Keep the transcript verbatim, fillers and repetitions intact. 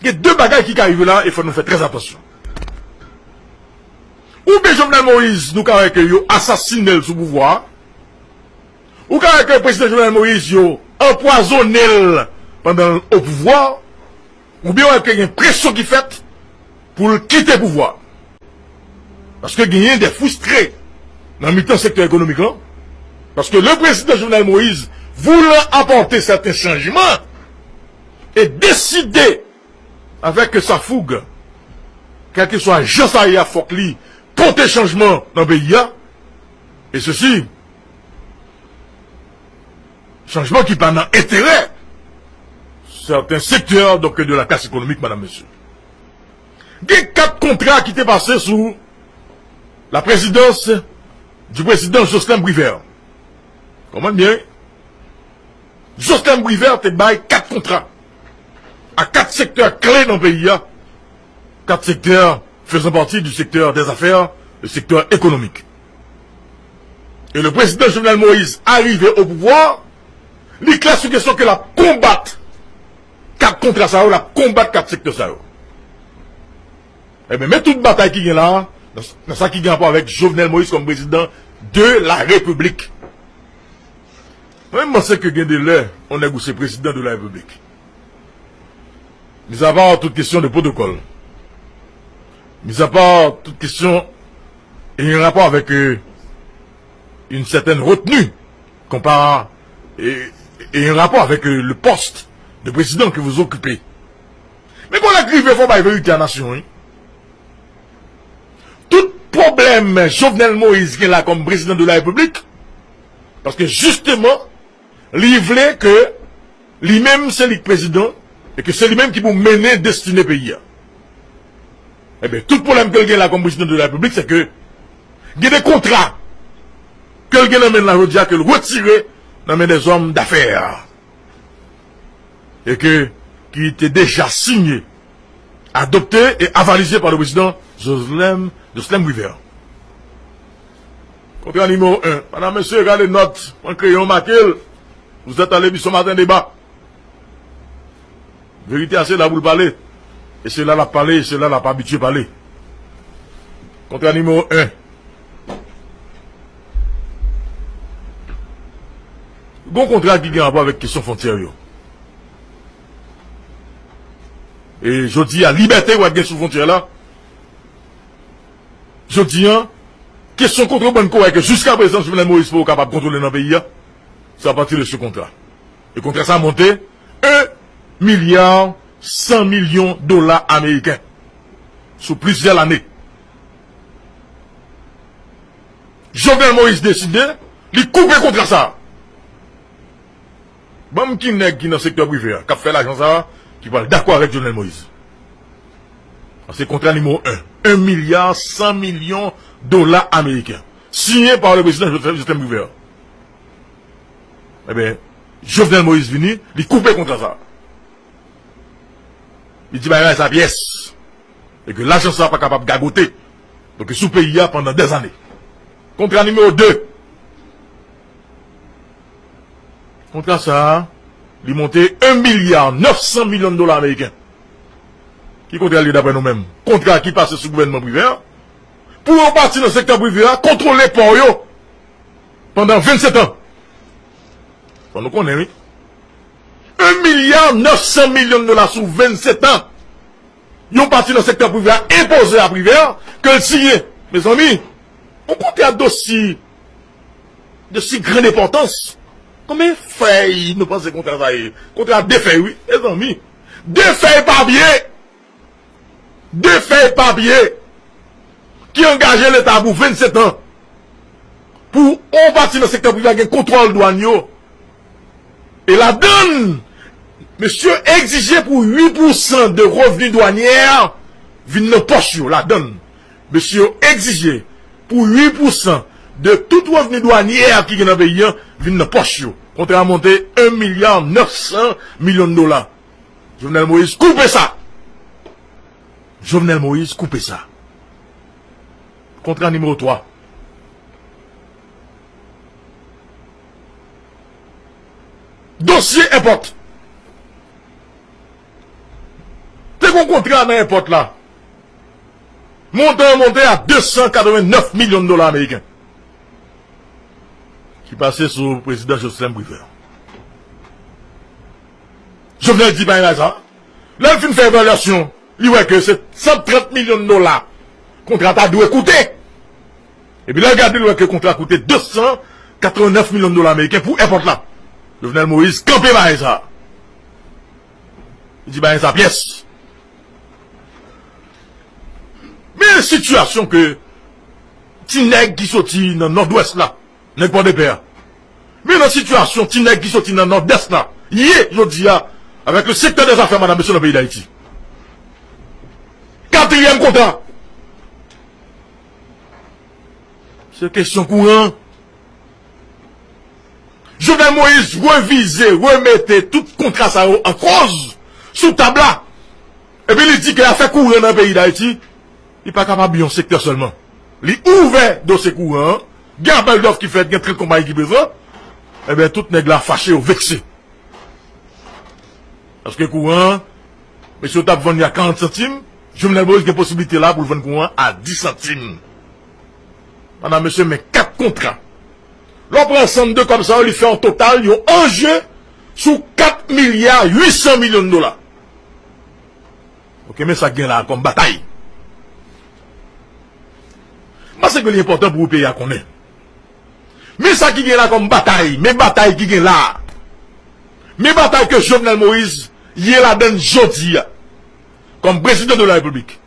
Gen de bagay ki ka rive la e fò nou fè trè atansyon. Oubyen Jovenel Moïse, nou ka wè ke yo asasinen l sou pouvwa a. Ou ka wè ke prezidan Jovenel Moïse, yo anpwazonnen l pandan l o pouvwa. Oubyen wè ke gen presyon ki fèt pou l kite pouvwa. Paske genyen de fristre nan mitan sektè ekonomik lan. Paske le président Jovenel Moïse, voulant apporter certains changements, e deside, avec sa fougue, kèlkeswa jan sa ye a, fòk li pote chanjman nan peyi a. E sesi, chanjman ki pa nan enterè sèten sektè, donk, de la klas ekonomik, madam, mesye. Gen kat kontra ki te pase sou la présidence du président Jocelyn Privert. Konprann byen, wi. Jocelyn Privert te bay kat kontra a kat sektè kle nan peyi a, kat sektè faisant partie du secteur des affaires, le secteur économique. Et le président Jovenel Moïse arrivé au pouvoir, li klè sou kesyon ke l ap konbat kat kontra sa yo, l ap konbat kat sektè sa yo. Ebyen, men tout batay ki gen la, nan, nan sa ki gen rapò avèk Jovenel Moïse kòm prezidan de la Repiblik. Mwen, m panse ke gen de lè, yon nèg ou se prezidan de la Repiblik. Mis à part toute question de protocole, mis à part toute question ayant rapport avec, euh, une certaine retenue, comparé, et, et un rapport avec, euh, le poste de président que vous occupez. Men kon lè k rive, fò bay verite a nasyon, wi. Tout pwoblèm Jovenel Moïse gen la kòm prezidan de la Repiblik, paske jisteman, li vle ke li menm se li k prezidan, e ke se li menm ki pou mennen destine peyi a. Ebyen, tout pwoblèm ke l gen la kòm prezidan de la Repiblik, se ke gen de kontra ke l gen nan men l la jodi a, ke l retire nan men dèzòm dafè, e ke, ki te deja sinye, adopté et avalisé par le président Jocelyn, Jocelyn Privert. Kontra nimewo en. Madam, mesye, gade nòt. Pran kreyon, make l. Vous êtes à l'émission Matin Débat. Verite a se la pou l pale. E se la l ap pale, e se la l ap abitye pale. Kontra nimewo en. Gon kontra ki gen rapò avèk kesyon fwontyè yo. E jodi a, libète w ap gen sou fwontyè la. Jodi a, kesyon kontrebann ke w wè ke jiska prezan Jovenel Moïse poko kapab kontwole nan peyi a, se apati de se kontra. E kontra sa monte un milliard cent millions dola ameriken sou plizyè lane. Jovenel Moïse deside, li koupe kontra sa. Ban m ki nèg ki nan sektè prive a, k ap fè lajan sa a, ki pral dakò avèk Jovenel Moïse. Se kontra nimewo en. Un milliard cent millions dola ameriken. Siyen pa le prezidan Jovenel Moïse. Ebyen, Jovenel Moïse vini, li koupe kontra sa. Li di bagay sa pyès. E ke lajan sa pa kapab gagote. Donk, sou peyi a pandan dèzane. Kontra nimewo de. Kontra sa a, li monte un milliard neuf cent millions de dollars américains. Ki kontra l ye daprè nou menm? Kontra ki pase sou gouvènman prive a, pou yon pati nan sektè prive a kontwole pò yo pandan vennsentan. Fò nou konnen, wi. Un milliard neuf cent millions de dollars sou vennsentan. Yon pati nan sektè prive a enpoze a Privert ke l siyen. Mezanmi, yon kontra dosi, dosi grann enpòtans. Konbyen fèy nou panse kontra sa ye? Kontra de fèy, wi, mezanmi. De fèy papye! De fèy papye ki angaje Leta pou vennsentan pou yon pati nan sektè prive a gen kontwòl dwàn yo. E ladann, mesye egzije pou uit pousan de revni dwanyè vin nan pòch yo. Ladann, mesye egzije pou uit pousan de tout revni dwanyè ki gen nan peyi a vin nan pòch yo. Kontra a monte un milliard neuf cent millions de dollars. Jovenel Moïse koupe sa. Jovenel Moïse koupe sa. Kontra nimewo twa. Dosye enpòt. Se Yon kontra nan èpòt la. Montan an monte a de san katrevennnèf milyon dola ameriken. Ki pase sou prezidan Jocelerme Privert. Jovenel di pa gen sa. Lè l fin fè evalyasyon, li wè ke se san trant milyon dola kontra ta dwe koute. Epi lè l gade, l wè ke kontra koute de san katrevennnèf milyon dola ameriken pou èpòt la. Jovenel Moïse kanpe bagay sa. Li di pa gen sa pyès. Men sitiyasyon ke ti nèg ki soti nan Nòdwès la, nèg Pòdepè a. Men nan sitiyasyon ti nèg ki soti nan Nòdès la ye jodi a, avèk le secteur des affaires, madam, mesye, nan peyi Dayiti. Katriyèm kontra. Se kesyon kouran. Jovenel Moïse revize, remete tout kontra sa yo an koz sou tab la. Epi li di ke afè kouran nan peyi Dayiti, li pa kapab yon sektè sèlman. Li ouvè dosye kouran an, gen apèl dòf ki fèt, gen trant konpayi ki prezan. Ebyen, tout nèg la fache, yo vekse. Paske kouran an, mesye yo t ap vann li a karant santim, Jovenel Moïse gen posiblite la pou l vann kouran an a dis santim. Madam, mesye, men kat kontra. Lè w pran ansanm de kòb sa yo, li fè yon total, yon anje sou kat milya uit san milyon dola. Ok, men sa k gen la a kòm batay. M panse ke li enpòtan pou peyi a konnen. Men sa ki gen la kòm batay, men batay ki gen la a. Men batay ke Jovenel Moïse ye ladann jodi a, kòm prezidan de la repiblik.